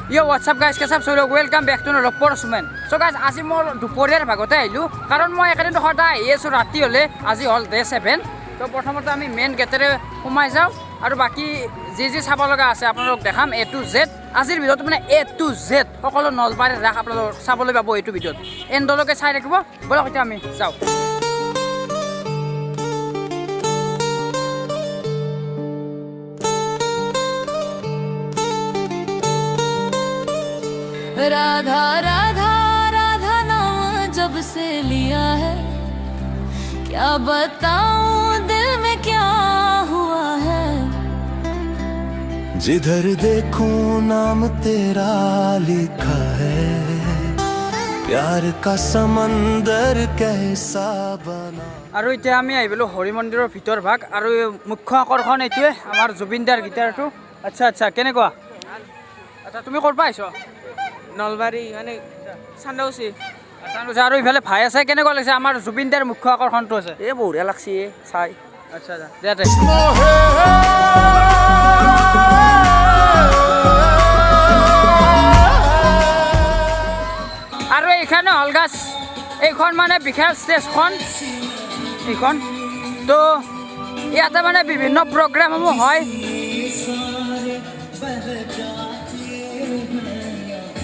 Yo, what's up guys, কেঁচা চলো welcome back to Parashman. So guys, আজি মই দুপৰীয়াৰ ভাগতে আহিলোঁ, কাৰণ মই একেদিন সদায় আহি আছোঁ ৰাতি হ'লে। আজি হ'ল ডে 7। তো প্ৰথমতে আমি মেইন গেটেৰে সোমাই যাওঁ আৰু বাকী যি যি চাব লগা আছে আপোনালোক দেখাম এ টু জেড। আজিৰ ভিডিঅ'টো মানে এ টু জেড সকলো নলবাৰীৰ ৰাস আপোনালোক চাবলৈ পাব এইটো ভিডিঅ'ত। এণ্ডলৈকে চাই থাকিব। ব'লক এতিয়া আমি যাওঁ। राधा राधा राधा नाम जब से लिया है, क्या बताऊं दिल में क्या हुआ है। जिधर देखूं नाम तेरा लिखा है, प्यार का समंदर कैसा बना। আৰু এতিয়া আমি আহি পেলোঁ হৰি মন্দিৰৰ ভিতৰ ভাগ আৰু মুখ্য আকৰ্ষণ এইটোৱে আমাৰ জুবিনদাৰ গীটাৰটো। আচ্ছা আচ্ছা, কেনেকুৱা? আচ্ছা, তুমি ক'ৰ পৰা আহিছ? নলবাৰী, মানে চান্দৌচি। চান্দৌচি। আৰু ইফালে ভাই আছে, কেনেকুৱা লাগিছে আমাৰ জুবিনদাৰ মুখ্য আকৰ্ষণটো আছে? এই বঢ়িয়া লাগছে চাই। আচ্ছা আচ্ছা, দে দে। আৰু এইখানে হল গাছ, এইখন মানে বিশাল ষ্টেজখন এইখন। তো ইয়াতে মানে বিভিন্ন প্ৰগ্ৰেমসমূহ হয়।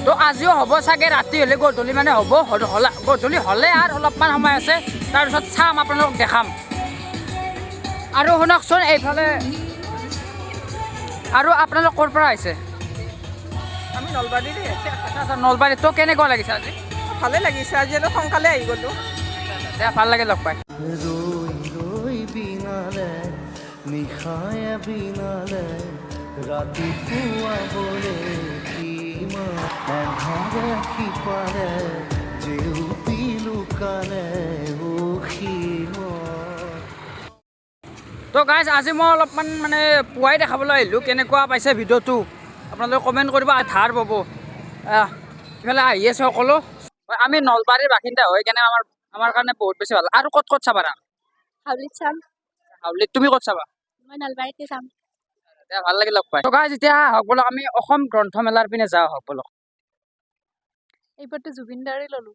তো আজিও হ'ব চাগে, ৰাতি হ'লে গধূলি মানে হ'ব, গধূলি হ'লে আৰু অলপমান সময় আছে, তাৰপিছত চাম আপোনালোকক দেখাম। আৰু শুনকচোন এইফালে, আৰু আপোনালোক ক'ৰ পৰা আহিছে? আমি নলবাৰীৰে। আচ্ছা, নলবাৰীত। তো কেনেকুৱা লাগিছে আজি? ভালে লাগিছে, আজি অলপ সোনকালে আহি গ'লোঁ। ভাল লাগে লগ পাই। ৰৈ ৰৈ বিনালে নিশায়ে বিনালে ৰাতিপুৱাবলে এন্ধাৰে সিপাৰে জেউতি লুকালে। তো গাইজ, আজি মই অলপমান মানে পুৱাই দেখাবলৈ আহিলোঁ। কেনেকুৱা পাইছে ভিডিঅ'টো আপোনালোকে কমেণ্ট কৰিব, ধাৰ পাব। ইফালে আহি আছে সকলো। আমি নলবাৰীৰ বাসিন্দা হয় কেনে আমাৰ কাৰণে বহুত বেছি ভাল। আৰু ক'ত ক'ত চাবা? হাউলিত চাম। হাউলিত। তুমি ক'ত চাবা? মই নলবাৰীতে চাম। ভাল লাগিল লগ পাই। তো গাইজ, এতিয়া আহক বলক আমি অসম গ্ৰন্থমেলাৰ পিনে যাওঁ। আহক বলক। এইবাৰতো জুবিনদাৰে ল'লো।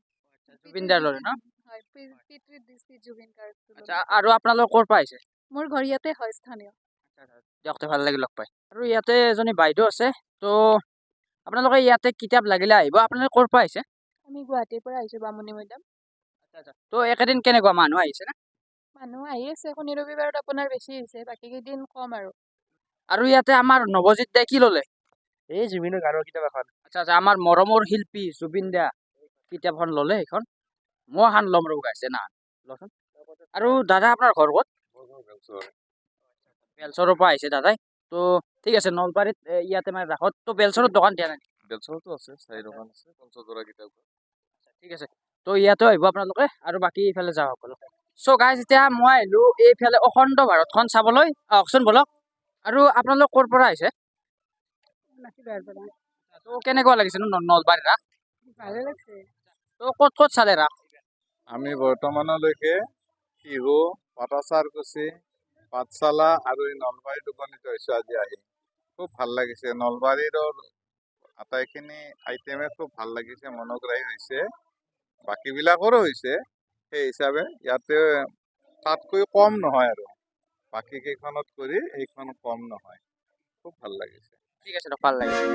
জুবিনদাৰ ল'লে ন? হয়, পিতৃ দৃষ্টি জুবিন গাৰ্গ। আচ্ছা, আৰু আপোনালোক ক'ৰ পৰা আহিছে? মোৰ ঘৰ ইয়াতে হয়, স্থানীয়। দিয়ক, ভাল লাগিল লগ পাই। আৰু ইয়াতে এজনী বাইদেউ আছে, তো আপোনালোকে ইয়াতে কিতাপ লাগিলে আহিব। আপোনালোকে ক'ৰ পৰা আহিছে? আমি গুৱাহাটীৰ পৰা আহিছোঁ, বামুণী মৈদাম। আচ্ছা আচ্ছা। তো একেদিন কেনেকুৱা মানুহ আহিছে না? মানুহ আহি আছে, শনি ৰবিবাৰত আপোনাৰ বেছি আহিছে, বাকী কেইদিন কম আৰু। আৰু ইয়াতে আমাৰ নৱজিত দাই কি ল'লে? এই জুবিনৰ গানৰ কিতাপ এখন। আচ্ছা আচ্ছা, আমাৰ মৰমৰ শিল্পী জুবিন দা কিতাপখন ল'লে সেইখন। মই এখন ল'ম ৰ'ব গাইছে না, লচোন। আৰু দাদা আপোনাৰ ঘৰ ক'ত? বেলচৰৰ পৰা আহিছে দাদাই। তো ঠিক আছে, নলবাৰীত ইয়াতে মানে ৰাসত। তো বেলচৰত দোকান দিয়া নাই? বেলচৰতো আছে, চাৰি দোকান আছে, পঞ্চজোৰা কিতাপ। ঠিক আছে, তো ইয়াতেও আহিব আপোনালোকে। আৰু বাকী এইফালে যাওঁ সকলো। চ' গাইজ, এতিয়া মই আহিলোঁ এইফালে অখণ্ড ভাৰতখন চাবলৈ। আহকচোন বলক। আৰু আপোনালোক ক'ৰ পৰা আহিছে? তো কেনেকুৱা লাগিছে নলবাৰীৰ ৰাস? ভালে লাগিছে। তো ক'ত ক'ত চালে ৰাস? আমি বৰ্তমানলৈকে টিহু, পাটাচাৰকুচি, পাঠশালা আৰু এই নলবাৰীত উপনীত হৈছোঁ আজি আহি। খুব ভাল লাগিছে। নলবাৰীৰ আটাইখিনি আইটেমে খুব ভাল লাগিছে, মনোগ্ৰাহী হৈছে। বাকীবিলাকৰো হৈছে, সেই হিচাপে ইয়াতে তাতকৈ কম নহয় আৰু বাকী কেইখনত কৰি এইখন কম নহয়। খুব ভাল লাগিছে। ঠিক আছে, ভাল লাগিছে।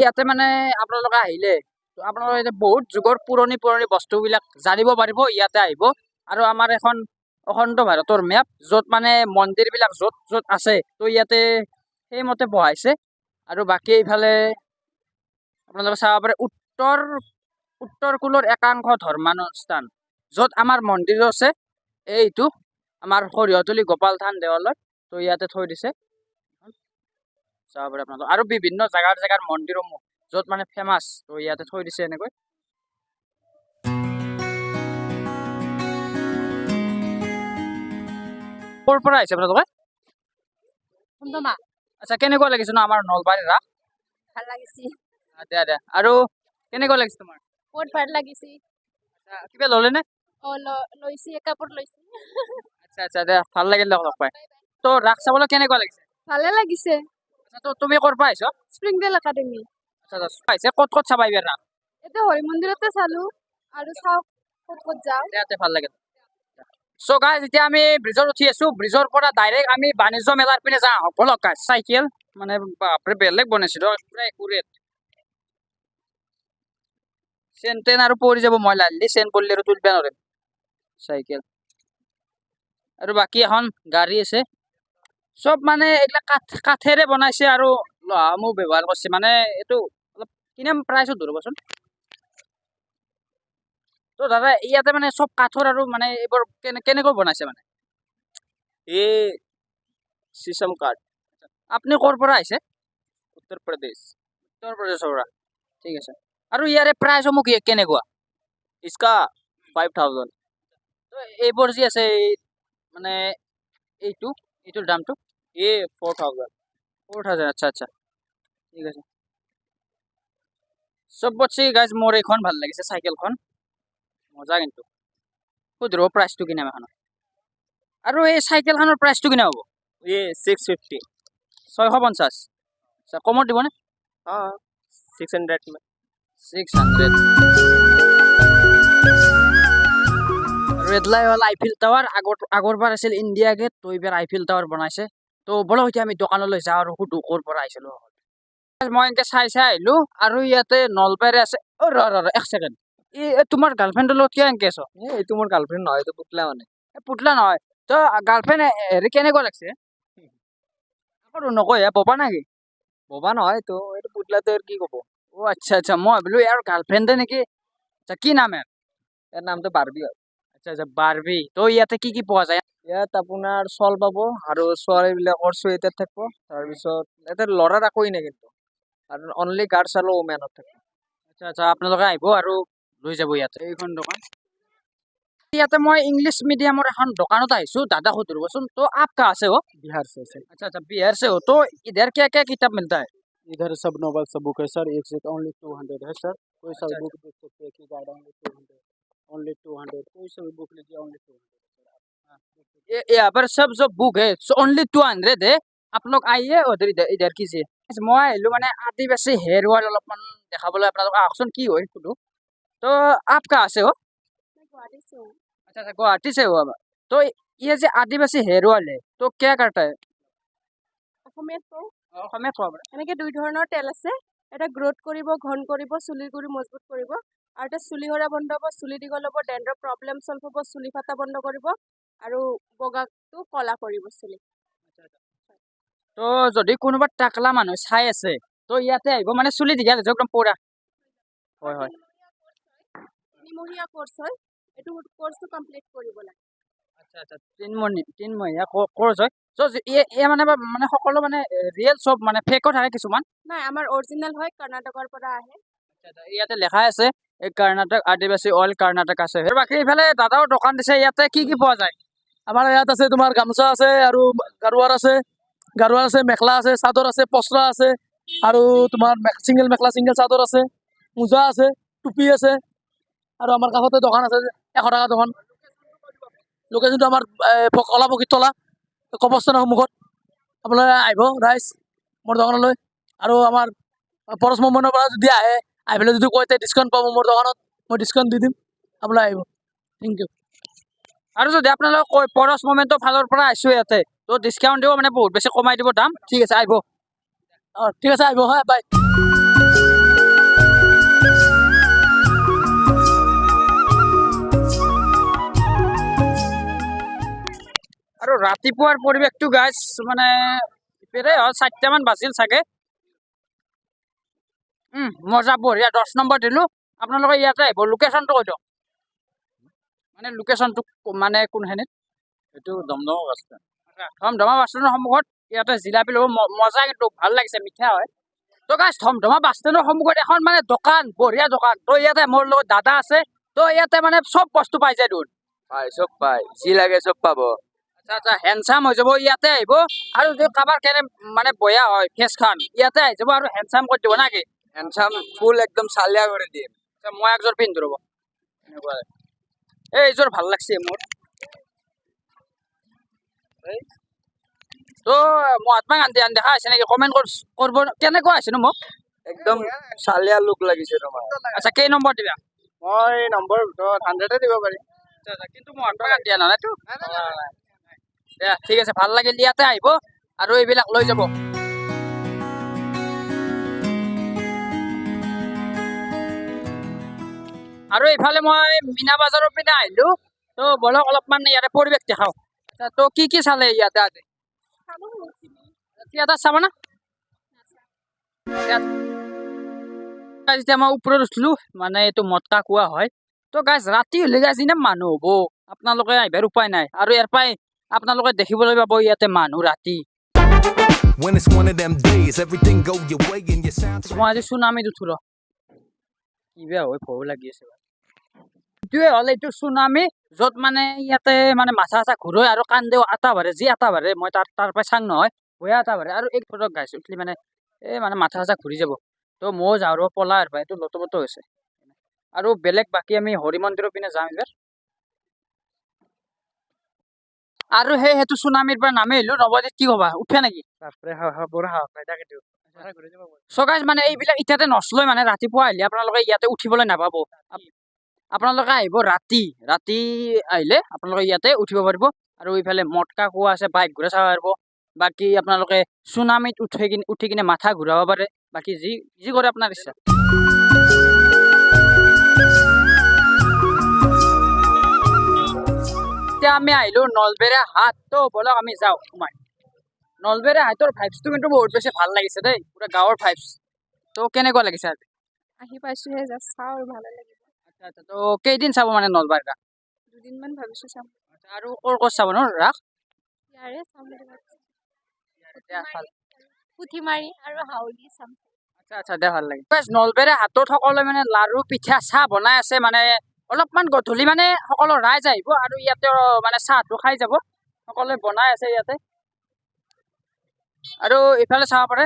ইয়াতে মানে আপোনালোকে আহিলে আপোনালোকে এতিয়া বহুত যুগৰ পুৰণি পুৰণি বস্তুবিলাক জানিব পাৰিব, ইয়াতে আহিব। আৰু আমাৰ এখন অখণ্ড ভাৰতৰ মেপ, য'ত মানে মন্দিৰবিলাক য'ত য'ত আছে, তো ইয়াতে সেইমতে বহাইছে। আৰু বাকী এইফালে আপোনালোকে চাব পাৰে উত্তৰ কুলৰ একাংশ ধৰ্মানুষ্ঠান, য'ত আমাৰ মন্দিৰো আছে। এইটো আমাৰ সৰিয়হতলী গোপাল থান দেৱালয়, তো ইয়াতে থৈ দিছে, চাব পাৰে আপোনালোক। আৰু বিভিন্ন জেগাৰ জেগাৰ মন্দিৰসমূহ য'ত মানে ফেমাছ, তো ইয়াতে থৈ দিছে এনেকৈ। ক'ৰ পৰা আহিছে আপোনালোকে? আচ্ছা, কেনেকুৱা লাগিছে ন আমাৰ নলবাৰীৰ ৰাস? ভাল লাগিছে। দে দে। আৰু কেনেকুৱা লাগিছে তোমাৰ? বহুত ভাল লাগিছে। কিবা ল'লে নে? অ, লৈছি, কাপোৰ লৈছি। আচ্ছা আচ্ছা, দে ভাল লাগিল লগ লগ পাই। তো ৰাস চাবলৈ কেনেকুৱা লাগিছে? ভালে লাগিছে। আচ্ছা, তো তুমি ক'ৰ পৰা আহিছ? Springdale academy. আচ্ছা আচ্ছা, আহিছে ক'ত ক'ত চাবা এইবাৰ ৰাস? এতিয়া হৰি মন্দিৰতে চালো আৰু চাওঁ ক'ত ক'ত যাওঁ। ইয়াতে ভাল লাগিল। চ' গাইজ, এতিয়া আমি ব্ৰিজত উঠি আছো। ব্ৰিজৰ পৰা ডাইৰেক্ট আমি বাণিজ্য মেলাৰ পিনে যাওঁ। বলক গাইজ। চাইকেল মানে বাপৰে বেলেগ বনাইছে, পুৰা একুৰেট। চেন টেন আৰু পৰি যাব, মই লালি চেন পৰিলে আৰু তুলিব নোৱাৰিম চাইকেল। আৰু বাকী এখন গাড়ী আছে। চব মানে এইবিলাক কাঠ কাঠেৰে বনাইছে আৰু লোহাসমূহ ব্যৱহাৰ কৰিছে। মানে এইটো অলপ কিমান প্ৰাইচত ধৰিবচোন। তো দাদা, ইয়াতে মানে চব কাঠৰ আৰু মানে এইবোৰ কেনেকৈ বনাইছে মানে? ये शीशम काठ। আপুনি ক'ৰ পৰা আহিছে? उत्तर प्रदेश। উত্তৰ প্ৰদেশৰ পৰা, ঠিক আছে। আৰু ইয়াৰে প্ৰাইচসমূহ কি কেনেকুৱা? इसका 5000। তো এইবোৰ যি আছে, এই মানে এইটোৰ দামটো? ये 4000। 4000, আচ্ছা আচ্ছা, ঠিক আছে। চবতছে গাইজ মোৰ এইখন ভাল লাগিছে, চাইকেলখন মজা কিন্তু। সুধিব প্ৰাইচটো কিনাম এখনৰ। আৰু এই চাইকেলখনৰ প্ৰাইচটো কিমান হ'ব? ये 650। 650। আচ্ছা, কমত দিবনে? हाँ, 600 में। 600। আৰু এডলাই হ'ল আইফিল টাৱাৰ। আগৰবাৰ আছিল ইণ্ডিয়া গেট, তো এইবাৰ আইফিল টাৱাৰ বনাইছে। তো বলক, এতিয়া আমি দোকানলৈ যাওঁ আৰু সুধো ক'ৰ পৰা আহিছিলোঁ। মই এনেকে চাই চাই আহিলোঁ আৰু ইয়াতে নলবাৰী আছে। অ' ৰ ৰ ৰ, এক ছেকেণ্ড। এই তোমাৰ গাৰ্লফ্ৰেণ্ডৰ লগত কিয় এনেকে আছ? এইটো মোৰ গাৰ্লফ্ৰেণ্ড নহয়, এইটো পুতলা মানে। এই পুতলা নহয় তো গাৰ্লফ্ৰেণ্ড। হেৰি কেনেকুৱা লাগছে? আকৌ নকয় হে, ববা নেকি? ববা নহয় এইটো, এইটো পুতলাটো আৰু কি ক'ব। অ' আচ্ছা আচ্ছা, মই ভাবিলোঁ ইয়াৰ গাৰ্লফ্ৰেণ্ডে নেকি। আচ্ছা, কি নাম ইয়াৰ? ইয়াৰ নামটো বাৰ্বি হয়। আচ্ছা আচ্ছা, বাৰ্বি। তো ইয়াতে কি কি পোৱা যায়? ইয়াত আপোনাৰ শ্বল পাব আৰু ছোৱালীবিলাকৰ চুৱেটাৰ থাকিব। তাৰপিছত ইয়াতে ল'ৰাৰ একোৱেই নাই কিন্তু, আৰু অনলি গাৰ্লছ আৰু ওমেনত থাকিব। আচ্ছা আচ্ছা, আপোনালোকে আহিব আৰু লৈ যাব ইয়াতে। এইখন দোকান, ইয়াতে মই ইংলিছ মিডিয়ামৰ এখন দোকানত আহিছোঁ। দাদা সুধিবচোন, तो आप कहाँ से हो? बिहार से सर। अच्छा अच्छा, बिहार से हो। तो इधर क्या क्या किताब मिलता है? इधर सब नोवेल सब बुक है सर, एक से ओनली 200 है सर। कोई सा बुक देख सकते हैं कि गाइड ओनली 200, ओनली 200। कोई सा भी बुक लीजिए, ओनली 200। ये यहाँ पर सब जो बुक है ओनली 200 है। आप लोग आइए उधर, इधर इधर कीजिए। মই আহিলোঁ মানে আদিবাসী হেয়াৰ অইল অলপমান দেখাবলৈ আপোনালোক। আহকচোন, কি হয় সুধো। तो आप कहाँ से हो? गुवाहाटी से हूँ। अच्छा अच्छा, गुवाहाटी से हो आप। तो ये जो आदिवासी हेयर ऑयल है, तो क्या करता है? অসমীয়াত কওঁ? অসমীয়াত ক'ব পাৰে। এনেকে দুই ধৰণৰ তেল আছে। এটা গ্ৰ'থ কৰিব, ঘন কৰিব, চুলিৰ গুৰি মজবুত কৰিব আৰু এটা চুলি সৰা বন্ধ হ'ব, চুলি দীঘল হ'ব, ডেণ্ড্ৰফ প্ৰব্লেম চল্ভ হ'ব, চুলি ফটা বন্ধ কৰিব আৰু বগাটো ক'লা কৰিব চুলি। তো যদি কোনোবা টাকলা মানুহ চাই আছে, তো ইয়াতে আহিব, মানে চুলি দীঘল হৈছে একদম পুৰা। হয় হয়। তিনিমহীয়া কৰ্চ হয়, এইটো কৰ্চটো কমপ্লিট কৰিব লাগে। আচ্ছা আচ্ছা, তিনমহীয়া কৰ্চ হয়। চ' এই মানে মানে সকলো মানে ৰিয়েল চব, মানে ফেকো থাকে কিছুমান? নাই, আমাৰ অৰিজিনেল হয়, কৰ্ণাটকৰ পৰা আহে। ইয়াতে লেখাই আছে, এই কৰ্ণাটক আদিবাসী অইল কৰ্ণাটক আছে। আৰু বাকী ইফালে দাদাও দোকান দিছে। ইয়াতে কি কি পোৱা যায়? আমাৰ ইয়াত আছে তোমাৰ গামোচা আছে আৰু গাৰোৱাৰ আছে, গাৰোৱাৰ আছে, মেখেলা আছে, চাদৰ আছে, পচৰা আছে আৰু তোমাৰ ছিংগল মেখেলা, ছিংগল চাদৰ আছে, মোজা আছে, টুপি আছে। আৰু আমাৰ কাষতে দোকান আছে, 100 টকা দোকান। লোকেশ্যনটো আমাৰ কলা পকীতলা কবৰস্থানৰ সন্মুখত। আপোনালোকে আহিব ৰাইজ মোৰ দোকানলৈ। আৰু আমাৰ পৰশ মমনৰ পৰা যদি আহে, আহি পেলাই যদি কয়, ডিছকাউণ্ট পাব মোৰ দোকানত, মই ডিছকাউণ্ট দি দিম। আপোনালোকে আহিব। Thank U. আৰু যদি আপোনালোক কয় পৰশ মমেণ্টৰ ফালৰ পৰা আহিছোঁ ইয়াতে, তো ডিছকাউণ্ট দিব, মানে বহুত বেছি কমাই দিব দাম। ঠিক আছে, আহিব। অঁ, ঠিক আছে, আহিব। হয়, বাই। আৰু ৰাতিপুৱাৰ পৰিৱেশটো গাইজ, মানে ইপিনে হ'ল 4টামান বাজিল চাগে। মজা, বঢ়িয়া। 10 নম্বৰ দিলোঁ। আপোনালোকে ইয়াতে আহিব। লোকেশ্যনটো কৈ দিয়ক, মানে লোকেশ্যনটো মানে কোনখিনিত? এইটো Damdama bus stand. Dhamdhama bus ষ্টেণ্ডৰ সন্মুখত। ইয়াতে জিলাপি ল'ব, মজা কিন্তু, ভাল লাগিছে, মিঠা হয়। তো গাইজ, ধমধমা বাছ ষ্টেণ্ডৰ সন্মুখত এখন মানে দোকান, বঢ়িয়া দোকান। তো ইয়াতে মোৰ লগত দাদা আছে। তো ইয়াতে মানে চব বস্তু পাই যায় দেখোন? পায়, চব পায়, যি লাগে চব পাব। আচ্ছা আচ্ছা, হেণ্ডচাম হৈ যাব ইয়াতে আহিব। আৰু যদি কাৰোবাৰ কেনে মানে বয়া হয় ফেচখন, ইয়াতে আহি যাব আৰু হেণ্ডচাম কৰি দিব নাকি? হেণ্ডচাম ফুল একদম চালিয়া কৰি দিম। আচ্ছা, মই একযোৰ পিন্ধি ৰ'ব এনেকুৱা। এই এইযোৰ ভাল লাগছে মোৰ। তো মহাত্মা গান্ধী আন দেখা হৈছে নেকি? কমেণ্ট কৰিব, কেনেকুৱা হৈছে নো মোক? একদম চালিয়া লুক লাগিছে তোমাৰ। আচ্ছা, কেই নম্বৰ দিবা? মই নম্বৰ ভিতৰত 100 দিব পাৰিম। কিন্তু মহাত্মা গান্ধী আনা নাইতো। দিয়া, ঠিক আছে, ভাল লাগিল। ইয়াতে আহিব আৰু এইবিলাক লৈ যাব। আৰু এইফালে মই মীনা বজাৰৰ পিনে আহিলো। তো বলক অলপমান ইয়াতে পৰিৱেশ দেখাওঁ। আচ্ছা, তো কি কি চালে ইয়াতে আজি? থিয়েটাৰ চাব না? যেতিয়া মই ওপৰত উঠলো, মানে এইটো মটকা কোৱা হয়। তো গাইজ ৰাতি হ'লে গাইজ ইমান মানুহ হ'ব, আপোনালোকে আহিবাৰ উপায় নাই। আৰু ইয়াৰ পৰাই আপোনালোকে দেখিবলৈ পাব ইয়াতে মানুহ ৰাতি। When it's one of them days, everything go your way and your sound. মই আজি চুনামীত উঠো ৰ, কিবা হয় ভয়ো লাগি আছে। এইটোৱে হ'ল এইটো চুনামী, য'ত মানে ইয়াতে মানে মাথা চাথা ঘূৰাই আৰু কান্দেও আটা ভৰে, যি আটা ভৰে মই তাৰ পৰাই চাং নহয়, বয়া আটা ভৰে। আৰু এই ফটক গাইছ উঠলি মানে এই মানে মাথা চাথা ঘূৰি যাব। তো ময়ো যাওঁ ৰ, পলা আৰু এইটো লটো-পটো হৈছে। আৰু বেলেগ বাকী আমি হৰি মন্দিৰৰ পিনে যাম এইবাৰ। আৰু সেইটো চুনামীৰ পৰা নামি আহিলো। নৱজিত কি কবা, উঠে নেকি? চ' গাইজ মানে এইবিলাক এতিয়াতে নচলয়, মানে ৰাতিপুৱা আহিলে আপোনালোকে ইয়াতে উঠিবলৈ নাপাব। আপোনালোকে আহিব ৰাতি, ৰাতি আহিলে আপোনালোকে ইয়াতে উঠিব পাৰিব। আৰু এইফালে মটকা কুঁৱা আছে, বাইক ঘূৰা চাব পাৰিব। বাকী আপোনালোকে চুনামীত উঠি কিনে মাথা ঘূৰাব পাৰে। বাকী যি যি কৰে আপোনাৰ ইচ্ছা। এতিয়া আমি আহিলো নলবেৰীয়া হাট। তো বলক আমি যাওঁ সোমাই। নলবেৰীয়া হাটৰ ভাইবছটো কিন্তু বহুত বেছি ভাল লাগিছে দেই, পুৰা গাঁৱৰ ভাইবছ। তো কেনেকুৱা লাগিছে আজি? আহি পাইছোহে, জাষ্ট চাওঁ আৰু ভালে লাগিব। আচ্ছা আচ্ছা, তো কেইদিন চাব মানে নলবাৰীৰ ৰাস? দুদিনমান ভাবিছো চাম। আৰু ক'ৰ ক'ত চাব ন ৰাস? ইয়াৰে চাম বুলি ভাবিছো। ভাল। পুঠিমাৰি আৰু হাউলি চাম। আচ্ছা আচ্ছা, দে ভাল লাগে। নলবেৰীয়া হাটত সকলোৱে মানে লাৰু পিঠা চাহ বনাই আছে, মানে অলপমান গধূলি মানে সকলো ৰাইজ আহিব আৰু ইয়াতে মানে চাহটো খাই যাব। সকলোৱে বনাই আছে ইয়াতে। আৰু ইফালে চাব পাৰে,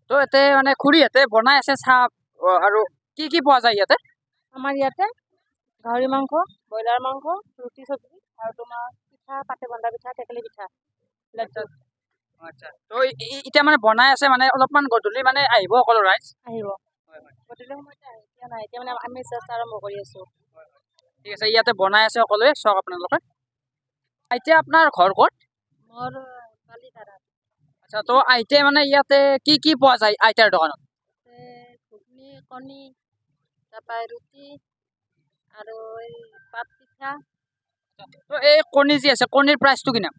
তো ইয়াতে মানে খুৰীহঁতে বনাই আছে চাহ। আৰু কি কি পোৱা যায় ইয়াতে? আমাৰ ইয়াতে গাহৰি মাংস, ব্ৰইলাৰ মাংস, ৰুটি চব্জি আৰু তোমাৰ পিঠা, পাতে বন্ধা পিঠা, টেকেলি পিঠা, লাড্ডু। আচ্ছা, তো এতিয়া মানে বনাই আছে, মানে অলপমান গধূলি মানে আহিব সকলো ৰাইজ আহিব। গধূলি সময়তে আহে, এতিয়া নাই, এতিয়া মানে আমি জাষ্ট আৰম্ভ কৰি আছো। ঠিক আছে, ইয়াতে বনাই আছে সকলোৱে, চাওক আপোনালোকে। এতিয়া আপোনাৰ ঘৰ ক'ত? মোৰ বালিধাৰা। আচ্ছা, তো আইতাই মানে ইয়াতে কি কি পোৱা যায় আইতাৰ দোকানত? ঘুগনি, কণী, তাৰপৰা ৰুটি আৰু এই পাত পিঠা। তো এই কণী যি আছে, কণীৰ প্ৰাইচটো কিমান?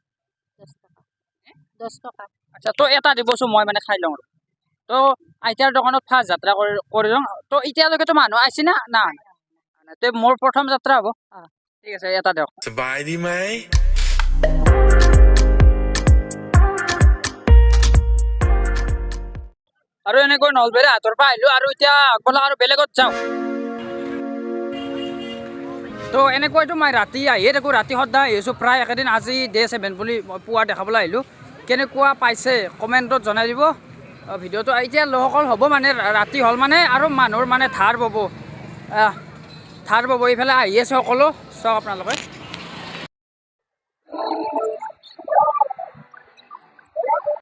10 টকা। 10 টকা। আচ্ছা, তো এটা দিবচোন, মই মানে খাই লওঁ। আৰু তো আইতাৰ দোকানত ফাৰ্ষ্ট যাত্ৰা কৰি লওঁ। তো এতিয়ালৈকেতো মানুহ আহিছে না? না, তো মোৰ প্ৰথম যাত্ৰা হ'ব। ঠিক আছে, এটা দিয়ক। আৰু এনেকৈ নলবেৰীয়া হাটৰ পৰা আহিলো আৰু এতিয়া ব'লক আৰু বেলেগত যাওঁ। তো এনেকৈতো মই ৰাতি আহিয়ে থাকোঁ, ৰাতি সদায় আহি আছোঁ প্ৰায় একেদিন। আজি ডে 7 বুলি মই পুৱা দেখাবলৈ আহিলোঁ। কেনেকুৱা পাইছে কমেণ্টত জনাই দিব ভিডিঅ'টো। এতিয়া লোকসকল হ'ব মানে ৰাতি হ'ল মানে আৰু মানুহৰ মানে ধাৰ পাব, ধাৰ পাব। এইফালে আহি আছে সকলো, চাওক আপোনালোকে।